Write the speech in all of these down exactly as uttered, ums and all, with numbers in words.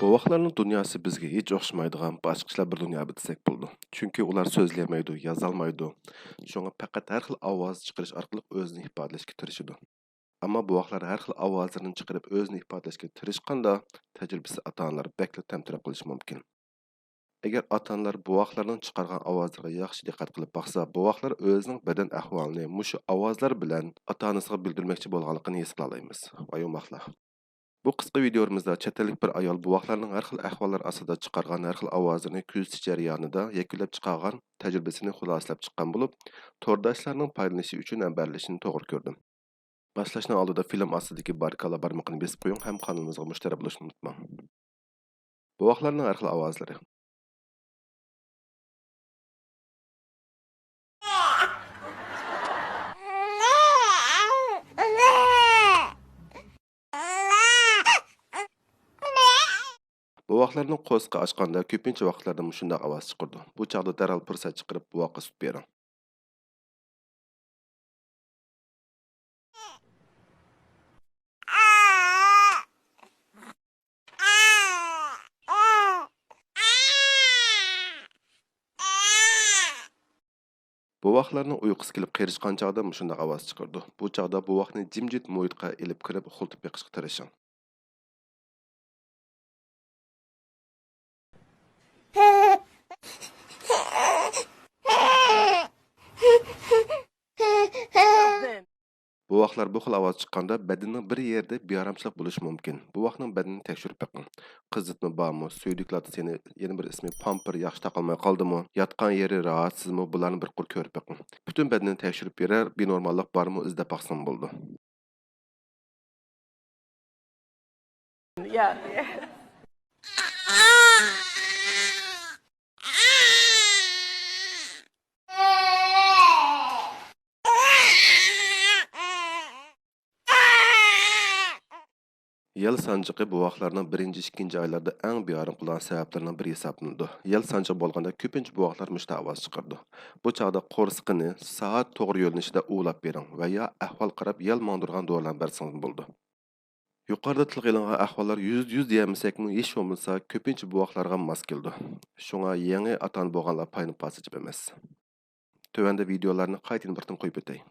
بوۋاقلارنىڭ دۇنياسى بىزگە ھېچ ئوخشىمايدىغان باشقىچىلا بىر دۇنيا دېسەك بولىدۇ. چۈنكى ئۇلار سۆزلىيەلمەيدۇ، يازالمايدۇ. شۇڭا پەقەت ھەر خىل ئاۋاز چىقىرىش ئارقىلىق ئۆزىنى ئىپادىلەشكە تىرىشىدۇ. ئەمما بوۋاقلار ھەر خىل ئاۋازلىرىنى چىقىرىپ ئۆزىنى ئىپادىلەشكە تىرىشقاندا، تەجرىبىسىز ئاتا-ئانىلار بەكلا تەمتىراق بولۇشى مۇمكىن. ئەگەر ئاتا-ئانىلار بوۋاقلارنىڭ چىقارغان ئاۋازلىرىغا ياخشى دىققەت قىلىپ باقسا، بوۋاقلار ئۆزىنىڭ بەدەن ئەھۋالىنى مۇشۇ ئاۋازلار بىلەن ئاتا-ئانىسىغا بىلدۈرمەكچى بولغانلىقىنى ھېس قىلالايمىز. ۋاي ئوماقلا. بۇ قىسقا ۋىدېئومىزدا چەت ئەللىك بىر ئايال بوۋاقلارنىڭ ھەر خىل ئەھۋاللار ئاستىدا چىقارغان ھەر خىل ئاۋازلىرىنى كۆزىتىش جەريانىدا يەكۈنلەپ چىقارغان تەجرىبىسىنى خۇلاسىلەپ چىققان بولۇپ، تورداشلارنىڭ پايدىلىنىشى ئۈچۈن ھەمبەرلىشىنى توغرا كۆردۈم. باشلاشنىڭ ئالدىدا فىلىم ئاستىدىكى بارىكاللا بارمىقىنى بېسىپ قويۇڭ ھەم قانىلىمىزغا مۇشتەرى بولۇشنى ئۇنتۇماڭ. بوۋاقلارنىڭ ھەر خىل ئاۋازلىرى. بوۋاقلارنىڭ قورسىقى ئاچقاندا كۆپىنچە ۋاقىتلاردا مۇشۇنداق ئاۋاز چىقىرىدۇ. بۇ چاغدا دەرھال پۇرسەت چىقىرىپ بوۋاققا سۈت بېرىڭ. بوۋاقلارنىڭ ئۇيقۇسى كېلىپ قېرىشقان چاغدا مۇشۇنداق ئاۋاز چىقىرىدۇ. بۇ چاغدا بوۋاقنى جىمجىت مۇھىتقا ئېلىپ كىرىپ ئۇخلىتىپ بېقىشقا تىرىشىڭ. بوۋاقلار بۇ خىل ئاۋاز چىققاندا بەدىنىنىڭ بىر يېرىدە بىئارامچىلىق بولۇشى مۇمكىن. بوۋاقنىڭ بەدىنىنى تەكشۈرۈپ بېقىڭ. قىزىتما بارمۇ؟ سۈيدۈك لاتېسىنى، يەنە بىر ئىسمى پامپېر ياخشى تاقالماي قالدىمۇ؟ ياتقان يېرى راھەتسىزمۇ؟ بۇلارنى بىر قۇر كۆرۈپ بېقىڭ. پۈتۈن بەدىنىنى تەكشۈرۈپ بېرەر، بىنورماللىق بارمۇ ئىزدەپ باقسىڭىز بولىدۇ. يا. يەل سانجىقى بوۋاقلارنىڭ بىرىنچى، ئىككىنچى ئايلاردا ئەڭ بىئارام قىلىدىغان سەۋەبلىرىنىڭ بىرى ھېسابلىنىدۇ. يەل سانجىقى بولغاندا كۆپىنچە بوۋاقلار مۇشۇنداق ئاۋاز چىقىرىدۇ. بۇ چاغدا قورسىقىنى سائەت توغرا يۆنىلىشىدە ئۇۋىلاپ بېرىڭ ۋە يا ئەھۋال قاراپ يەل ماڭدۇرغان دورىلارنى بەرسىڭىز بولىدۇ. يۇقىرىدا تىلغا ئېلىنغان ئەھۋاللار يۈزدە يۈز دېيەلمىسەكمۇ، ھېچ بولمىسا كۆپىنچە بوۋاقلارغا ماس كېلىدۇ. شۇڭا يېڭى ئاتا-ئانا بولغانلار پايدىن پاس ئېچىپ ئەمەس. تۆۋەندە ۋىدېئولارنى قايتىدىن بىر قېتىم قويۇپ ئۆتەي.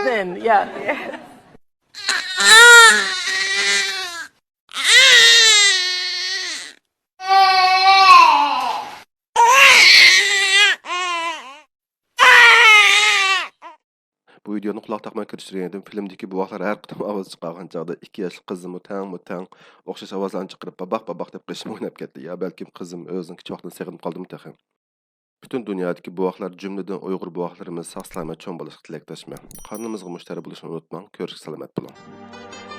Then, yeah. بۇ ۋىدېئونى قۇلاق تاقىماي كىرىشتۈرگەن ئىدىم. فىلىمدىكى بوۋاقلار ھەر قېتىم ئاۋاز چىقارغان چاغدا ئىككى ياشلىق قىزىممۇ تەڭمۇ تەڭ ئوخشاش ئاۋازلارنى چىقىرىپ، باباق، باباق دەپ قېشىمغا ئويناپ كەتتى. يا بەلكىم قىزىم ئۆزىنىڭ كىچىك ۋاقتىنى سېغىنىپ قالدىمۇ تېخى؟ پۈتۈن دۇنيادىكى بوۋاقلار، جۈملىدىن ئۇيغۇر بوۋاقلىرىمىز ساق-سالامەت چوڭ بولۇشقا تىلەكداشمەن. قانىلىمىزغا مۇشتەرى بولۇشنى ئۇنتۇماڭ. كۆرۈشكە سالامەت بولۇڭ.